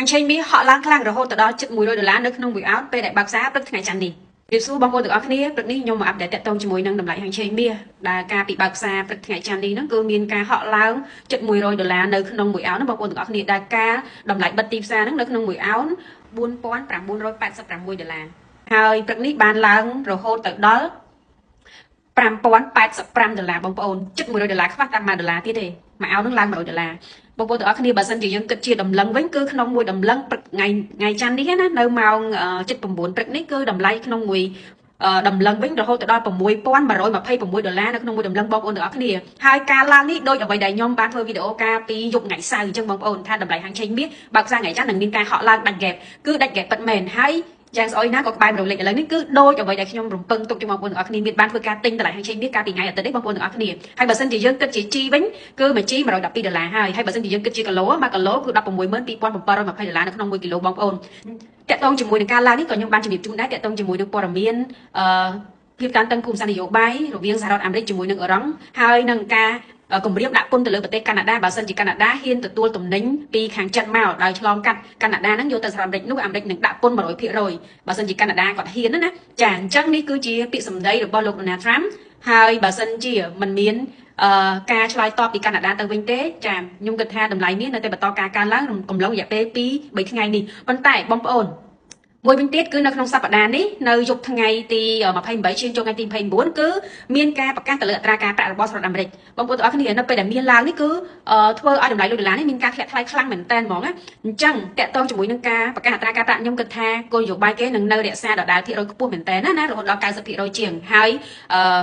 ហាងឆេងមាសហក់ឡើងខ្លាំងរហូតទៅដល់ជិត100ដុល្លារនៅក្នុងមួយអោនពេលដែលបើកផ្សារព្រឹកថ្ងៃច័ន្ទនេះជម្រាបសួរបងប្អូនទាំងអស់គ្នាព្រឹកនេះខ្ញុំមក update តាក់ទងជាមួយនឹងតម្លៃហាងឆេងមាសដែលការពីបើកផ្សារព្រឹកថ្ងៃច័ន្ទនេះហ្នឹងគឺមានការហក់ឡើងជិត100ដុល្លារនៅក្នុងមួយអោនណាបងប្អូនទាំងអស់គ្នាដែលការតម្លៃបិទទីផ្សារហ្នឹងនៅក្នុងមួយអោន4986ដុល្លារហើយព្រឹកនេះបានឡើងរហូតទៅដល់5085ដុល្លារបងប្អូនជិត100ដុល្លារខ្វះតាម1ដុល្លារទៀតទេមួយអោននឹងឡើង100ដុល្លារបងប្អូនទាំងអស់គ្នាបើសិនជាយើងគិតជាតម្លឹងវិញគឺក្នុងមួយតម្លឹងព្រឹកថ្ងៃថ្ងៃច័ន្ទនេះណានៅម៉ោង7:09ព្រឹកនេះគឺតម្លៃក្នុងមួយតម្លឹងវិញរហូតទៅដល់6126ដុល្លារនៅក្នុងមួយតម្លឹងបងប្អូនទាំងអស់គ្នាហើយការឡើងនេះដូចអ្វីដែលខ្ញុំបានធ្វើវីដេអូកាលពីយប់ថ្ងៃសៅរ៍អញ្ចឹងបងប្អូនថាតម្លៃហាងឆេងមាសបើកផ្សារថ្ងៃច័ន្ទនឹងមានការហក់ឡើងដាច់ gap គឺដាច់ gap ពិតមែនហើយយ៉ាងស្អុយណាក៏ក្បែរ100លេខឥឡូវនេះគឺដូចអ្វីដែលខ្ញុំរំពឹងទុកជូនបងប្អូនទាំងអស់គ្នាមានបានធ្វើការទិញតម្លៃហាងឆេងមាសកាលពីថ្ងៃអាទិត្យនេះបងប្អូនទាំងអស់គ្នាហើយបើសិនជាយើងគិតជាជីវិញគឺមួយជី112ដុល្លារហើយហើយបើសិនជាយើងគិតជាគីឡូមួយគីឡូគឺ162,720ដុល្លារនៅក្នុង1គីឡូបងប្អូនតាក់ទងជាមួយនឹងការឡើងនេះក៏ខ្ញុំបានជំរាបជូនដែរតាក់ទងជាមួយនឹងព័ត៌មានអឺភាពតានតឹងភូមិសាស្ត្រនយោបាយរវាងសហរដ្ឋអាមេរិកជាមួយនឹងអឺរ៉ង់ហើយនឹងការគម្រាមដាក់ពន្ធទៅលើប្រទេសកាណាដាបើសិនជាកាណាដាហ៊ានទទួលទំនិញពីខាងចិនមកដោយឆ្លងកាត់កាណាដាហ្នឹងយកទៅសហរដ្ឋអាមេរិកនោះអាមេរិកនឹងដាក់ពន្ធ100%បើសិនជាកាណាដាគាត់ហ៊ានណាចាអញ្ចឹងនេះគឺជាពាក្យសម្ដីរបស់លោក Donald Trump ហើយបើសិនជាมันមានអឺការឆ្លើយតបពីកាណាដាទៅវិញទេចាខ្ញុំគិតថាតម្លៃនេះនៅតែបន្តការកើនឡើងកំឡុងរយៈពេល2 3ថ្ងៃនេះប៉ុន្តែបងប្អូនមួយវិញទៀតគឺនៅក្នុងសប្តាហ៍នេះនៅយប់ថ្ងៃទី28ឈានចូលថ្ងៃទី29គឺមានការប្រកាសទៅលើអត្រាការប្រាក់របស់សហរដ្ឋអាមេរិកបងប្អូនទាំងអស់គ្នានៅពេលដែលមានឡើងនេះគឺធ្វើឲ្យតម្លៃលុយដុល្លារនេះមានការធ្លាក់ថ្លៃខ្លាំងមែនតើហ្មងណាអញ្ចឹងតាក់ទងជាមួយនឹងការប្រកាសអត្រាការប្រាក់ខ្ញុំគិតថាគោលនយោបាយគេនឹងនៅរក្សាដដែលភាគរយខ្ពស់មែនតើណាណារហូតដល់90%ជាងហើយអឺ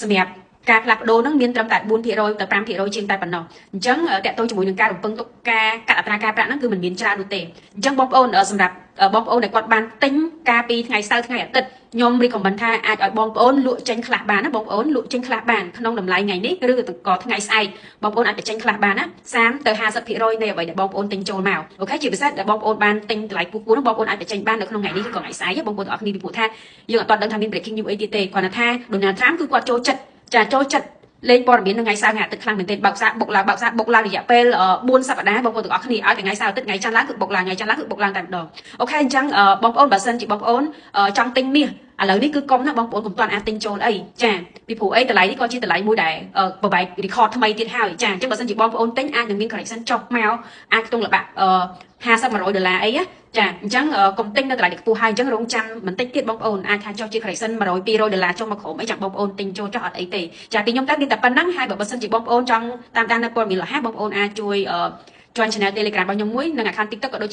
សម្រាប់ការផ្លាស់ប្ដូរនឹងមានត្រឹមតែ4%ទៅ5%ជាងតែប៉ុណ្ណោះអញ្ចឹងតាក់ទងជាមួយនឹងការរំពឹងទុកការកាត់អត្រាការប្រាក់ហ្នឹងគឺមិនមានច្រើននោះទេអញ្ចឹងបងប្អូនសម្រាប់បងប្អូនដែលគាត់បានទិញកាលពីថ្ងៃសៅរ៍ថ្ងៃអាទិត្យខ្ញុំ recommend ថាអាចឲ្យបងប្អូនលក់ចេញខ្លះបានណាបងប្អូនលក់ចេញខ្លះបានក្នុងតម្លៃថ្ងៃនេះឬក៏ថ្ងៃស្អែកបងប្អូនអាចបញ្ចេញខ្លះបានណា30ទៅ50%នៃអ្វីដែលបងប្អូនទិញចូលមក OK ជាពិសេសដែលបងប្អូនបានទិញតម្លៃពុះពូនោះបងប្អូនអាចបញ្ចេញបាននៅក្នុងថ្ងៃនេះឬក៏ថ្ងៃស្អែកបងប្អូនទាំងអស់គ្នាពីព្រោះថាយើងអត់ដឹងថាមាន breaking news អីទៀតទេគ្រាន់តែថា Donald Trump គឺគាត់ចូលចិត្តចាចូលចិត្តលេងព័ត៌មាននៅថ្ងៃសៅរ៍ថ្ងៃអាទិត្យខ្លាំងមែនទែនបើកផ្សារបុកឡើងបើកផ្សារបុកឡើងរយៈពេល4សប្តាហ៍បងប្អូនទាំងអស់គ្នាឲ្យតែថ្ងៃសៅរ៍អាទិត្យថ្ងៃច័ន្ទឡើងគឺបុកឡើងថ្ងៃច័ន្ទឡើងគឺបុកឡើងតែម្ដង OK អញ្ចឹងបងប្អូនបើសិនជាបងប្អូនចង់ទិញមាសឥឡូវនេះគឺកុំណាបងប្អូនកុំទាន់អាចទិញចូលអីចាពីព្រោះអីតម្លៃនេះក៏ជាតម្លៃមួយដែលបបែក record ថ្មីទៀតហើយចាអញ្ចឹងបើសិនជាបងប្អូនទិញអាចនឹងមាន correction ចុះមកអាចខ្ទង់ល្បាក់50 100ដុល្លារអីណាចាអញ្ចឹងកុំទិញនៅតម្លៃខ្ពស់ហើយអញ្ចឹងរងចាំបន្តិចទៀតបងប្អូនអាចថាចុះជា correction 100 200ដុល្លារចុះមកក្រោមអីចាំបងប្អូនទិញចូលចុះអត់អីទេចាពីខ្ញុំតែមានតែប៉ុណ្្នឹងហើយបើសិនជាបងប្អូនចង់តាមដាននៅព័ត៌មានលះបងប្អូនអាចជួយ join channel Telegram របស់ខ្ញុំមួយនិង account TikTok ក៏ដូច